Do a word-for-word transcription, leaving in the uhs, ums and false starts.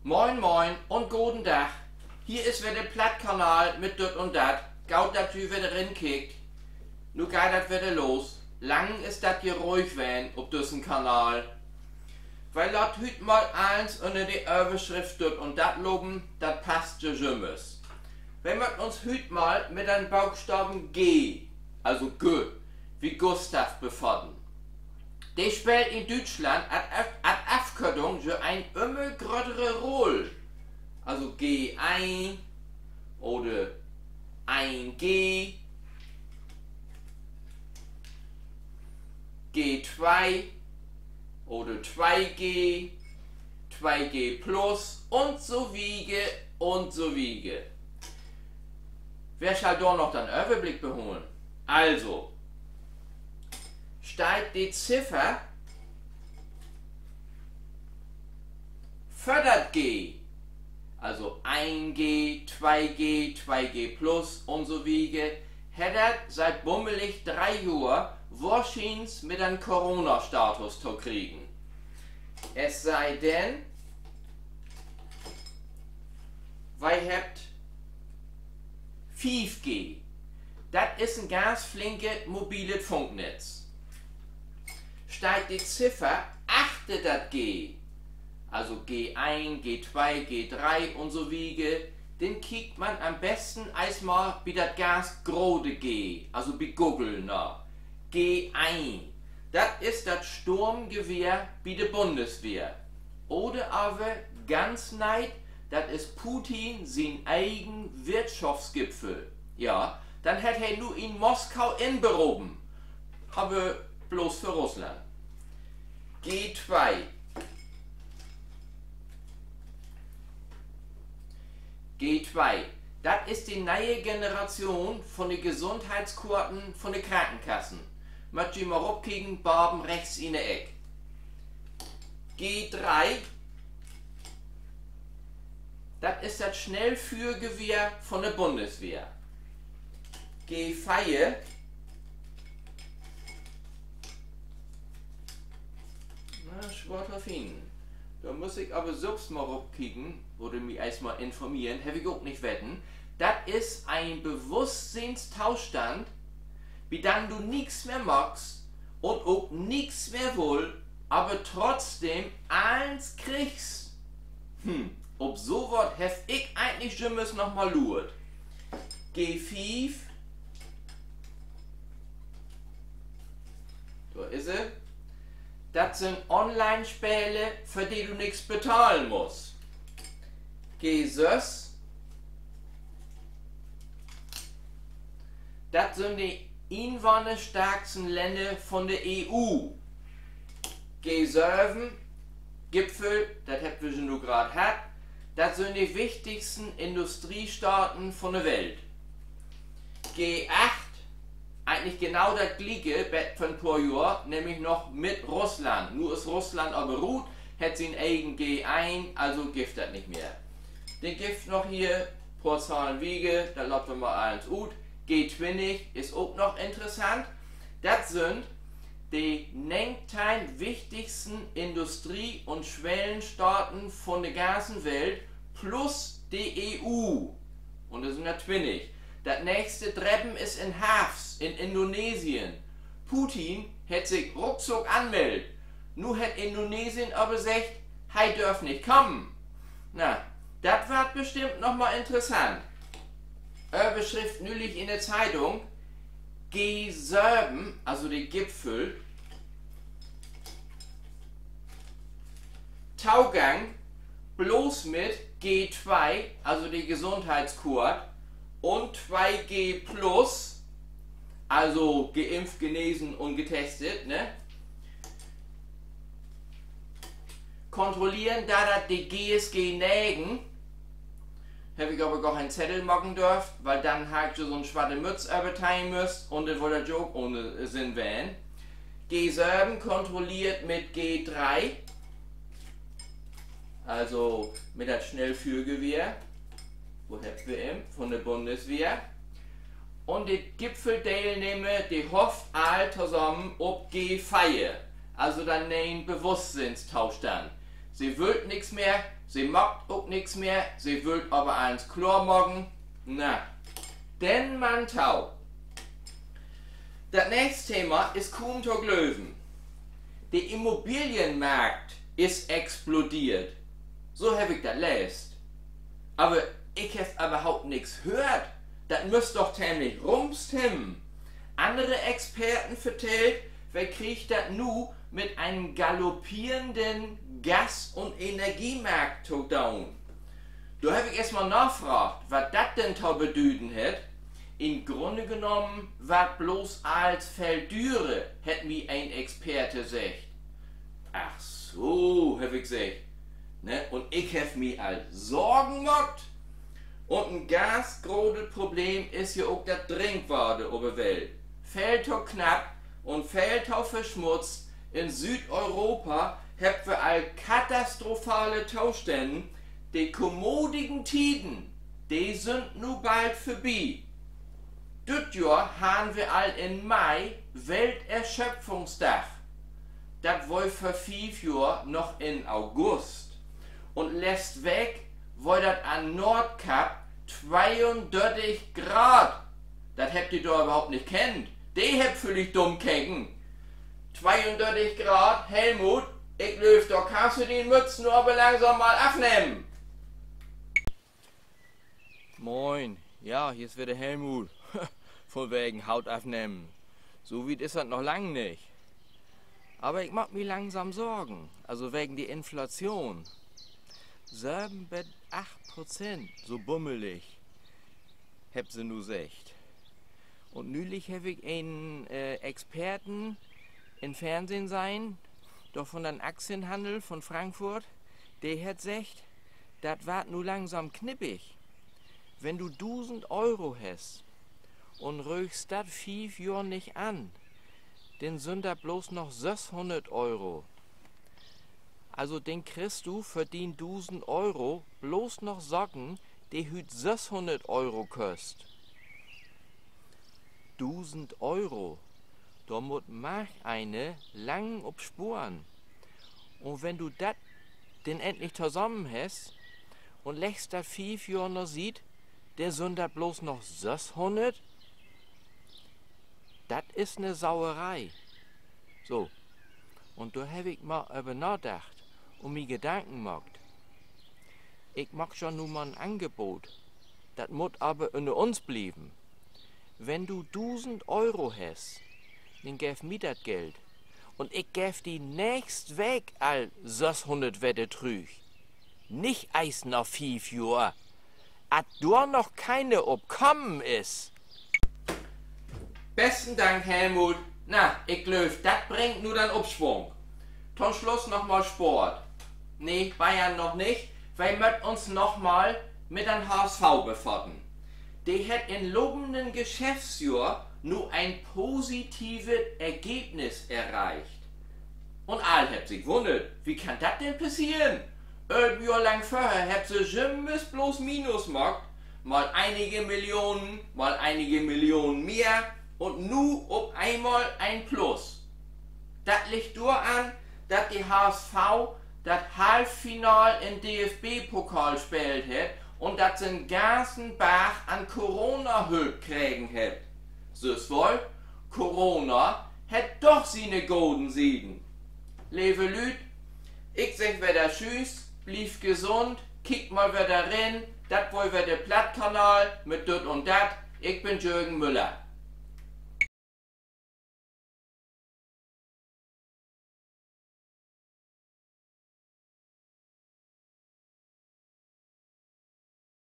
Moin, moin un goden Dag. Hier is wedder de Plattkanal mit Düt un Dat. Goot, dat ji wedder rinkiekt. Nu geiht dat wedder los. Lang is dat je ruhig ween op düssen Kanal. Wi laat hüüt mal allens ünner de Överschrift Düt un Dat lopen, dat passt je jümmers. Wi mööt uns hüüt mal mit den Bookstaven G, also G, wie Gustav, befaten. De speelt in Düütschland as Af-, as Afkörtung je en ümmer gröttere Rull. Also G een oder een G, G twee oder twee G, twee G plus un so wieter un so wieter. Wer schall dor noch den Överblick beholen? Also, steiht de Ziffer vör dat G, also een G, twee G, twee G plus un so wieter, hett dat siet bummelig dree Johr wohrschiens mit den Corona-Status to kriegen. Es sei denn, wi hebbt fief G. Dat is en ganz flinket mobilet Funknetz. Steiht de Ziffer achter dat G, also G een, G twee, G dree un so wieter, denn kiekt man an'n besten eerstmal bi dat ganz grote G, also bi Google na. G een. Dat is dat Sturmgewehr bi de Bundeswehr. Oder aver ganz nee, dat is Putin sien egen Wirtschaftsgipfel. Ja, den hett he nu in Moskau inberopen. Aver blots för Russland. G twee. G twee. Dat is de ne'e Generation von de Gesundheitskorten von de Krankenkassen. Mööt ji mal rupkieken, baven rechts in de Eck. G dree, dat is dat Schnellführgewehr von de Bundeswehr. G veer, na, swoor to finnen. Dor müss ik aver sülvst mal rupkieken oder mi eerstmal informeren, heff ik ok nich weten. Dat is en Bewusstseenstostand, bi den du nix mehr maakst un ok nix mehr wullt, aver trotzdem allens kriggst. Hm, op so wat heff ik egentlich jümmers noch mal luurt. G fief. Dor is se. Dat sünd Online-Spele, för de du nix betahlen musst. G söss. Dat sünd de inwahnerstarksten Länner von de E U. G söven, Gipfel, dat hebbt wi jo nu graad hatt, dat sünd de wichtigsten Industriestaten von de Welt. G acht, egentlich genau dat glieke, bet vör 'n poor Johr, nämlich noch mit Russland. Nu is Russland aver rut, hett sien egen G een, also gifft dat nich mehr. Denn gifft noch hier poor Zahlen wieter, dat laat wi mal allens ut. G twintig is ok noch interessant. Dat sünd de negenteihn wichtigsten Industrie- un Schwellenstaten von de ganzen Welt plus de E U. Un dat sünd dat twintig. Dat nächste Drepen is in Harvst in Indonesien. Putin hett sik ruckzuck anmellt. Nu hett Indonesien aver seggt, he dörf nich kamen. Na, dat warrt bestimmt noch mal interessant. Överschrift nülich in de Zeitung: G söven, also de Gipfel, Togang blots mit G twee, also de Gesundheitskoort, un twee G plus, also geimpft, genesen un getestet, ne? Kontrolleren deit dat de G S G negen. Heff ik aver gor keen Zettel maken dörft, wiel denn harr ik jo so 'n swatte Mütz övertrecken müsst un denn wull dat jo ok ohne Sinn ween. G söven kontrolleert mit G dree, also mit dat Schnellführgewehr. Wo hebbt wi em? Von de Bundeswehr. Un de Gipfeldeelnehmer, de hofft all tosamen op G veer, also den ne'en Bewusstseenstostand. Se wüllt nix mehr, se maakt ok nix mehr, se wüllt aver allens kloor maken. Na, denn man to. Dat nächste Thema is kuum to glöven. De Immobilienmarkt is explodeert. So heff ik dat leest. Aver ik heff överhaupt nix höört. Dat müss doch temlich rumst hebben. Annere Experten vertellt, wi kriegt dat nu mit en galoppierenden Gas- un Energiemarkt to doon. Dor heff ik eerstmal nafraagt, wat dat denn to bedüden hett. In Grunne genahmen warrt blots allens veel dürer, hett mi en Experte seggt. Ach so, heff ik seggt. Ne, un ik heff mi al Sorgen maakt. Un en ganz grotet Problem is ja ok dat Drinkwater op de Welt. Veel to knapp un veel to versmutzt. In Südeuropa hebbt wi al katastrophale Tostänn. De kommodigen Tieden, de sünd nu bald vörbi. Düt Johr harrn wi al in Mai Welterschöpfungsdag. Dat weer vör fief Johr noch in August. Un letzt Week weer dat an Noordkap tweeundörtig Graad. Dat hebbt de dor överhaupt nich kennt. De hebbt völlig dumm keken. Tweeundörtig Graad, Helmut, ik glööv, dor kannst du dien Mütz nu aver langsam mal afnehmen. Moin, ja, hier is wedder Helmut. Vunwegen Hoot afnehmen. So wiet is dat noch lang nich. Aver ik maak mi langsam Sorgen, also wegen de Inflation. Söven bet acht Prozent, so bummelig, hebbt se nu seggt. Un nülich heff ik en, äh, Experten in Fernsehn sehn, dor vun den Aktienhannel vun Frankfurt, de hett seggt, dat warrt nu langsam knippig. Wenn du dusend Euro hest un röchst dat fief Johr nich an, denn sünd dat blots noch sösshunnert Euro. Also, denn kriggst du för dien dusend Euro blots noch Saken, de hüüt sösshunnert Euro köst. Dusend Euro, dor mutt manch een lang op sporen. Un wenn du dat denn endlich tosamen hest un leggst dat fief Johr na Siet, denn sünd dat blots noch sösshunnert. Dat is 'ne Sauerei. So. Un dor heff ik mal över nadacht un mi Gedanken maakt. Ik maak jo nu mal 'n Angebot. Dat mutt aver ünner uns blieven. Wenn du dusend Euro hest, denn geev mi dat Geld. Un ik geev di nächst Week al sösshunnert wedder trüch. Nich eerst na fief Johr. At dor noch keeneen op kamen is. Besten Dank, Helmut. Na, ik glööv, dat bringt nu den Opswung. To'n Sluss noch mal Sport. Nee, Bayern noch nich. Wi mööt uns noch mal mit den H S V befaten. De hett in'n lopen Geschäftsjohr nu en positivet Ergebnis erreicht. Un all hebbt sik wunnert, wie kann dat denn passeren? Ölf Johr lang vörher hebbt se jümmers blots Minus maakt, mal enige Millionen, mal enige Millionen mehr un nu op eenmal en Plus. Dat liggt doran, dat de H S V dat Halffinal in'n D F B-Pokal speelt hett un dat se 'n ganzen Barg an Corona-Hülp kregen hebbt. Sühst woll, Corona hett doch siene goden Sieden. Leve Lüüd, ik segg wedder Tschüüs, blievt gesund, kiekt mal wedder rin, dat weer wedder de Plattkanal mit Düt un Dat. Ik bün Jürgen Müller.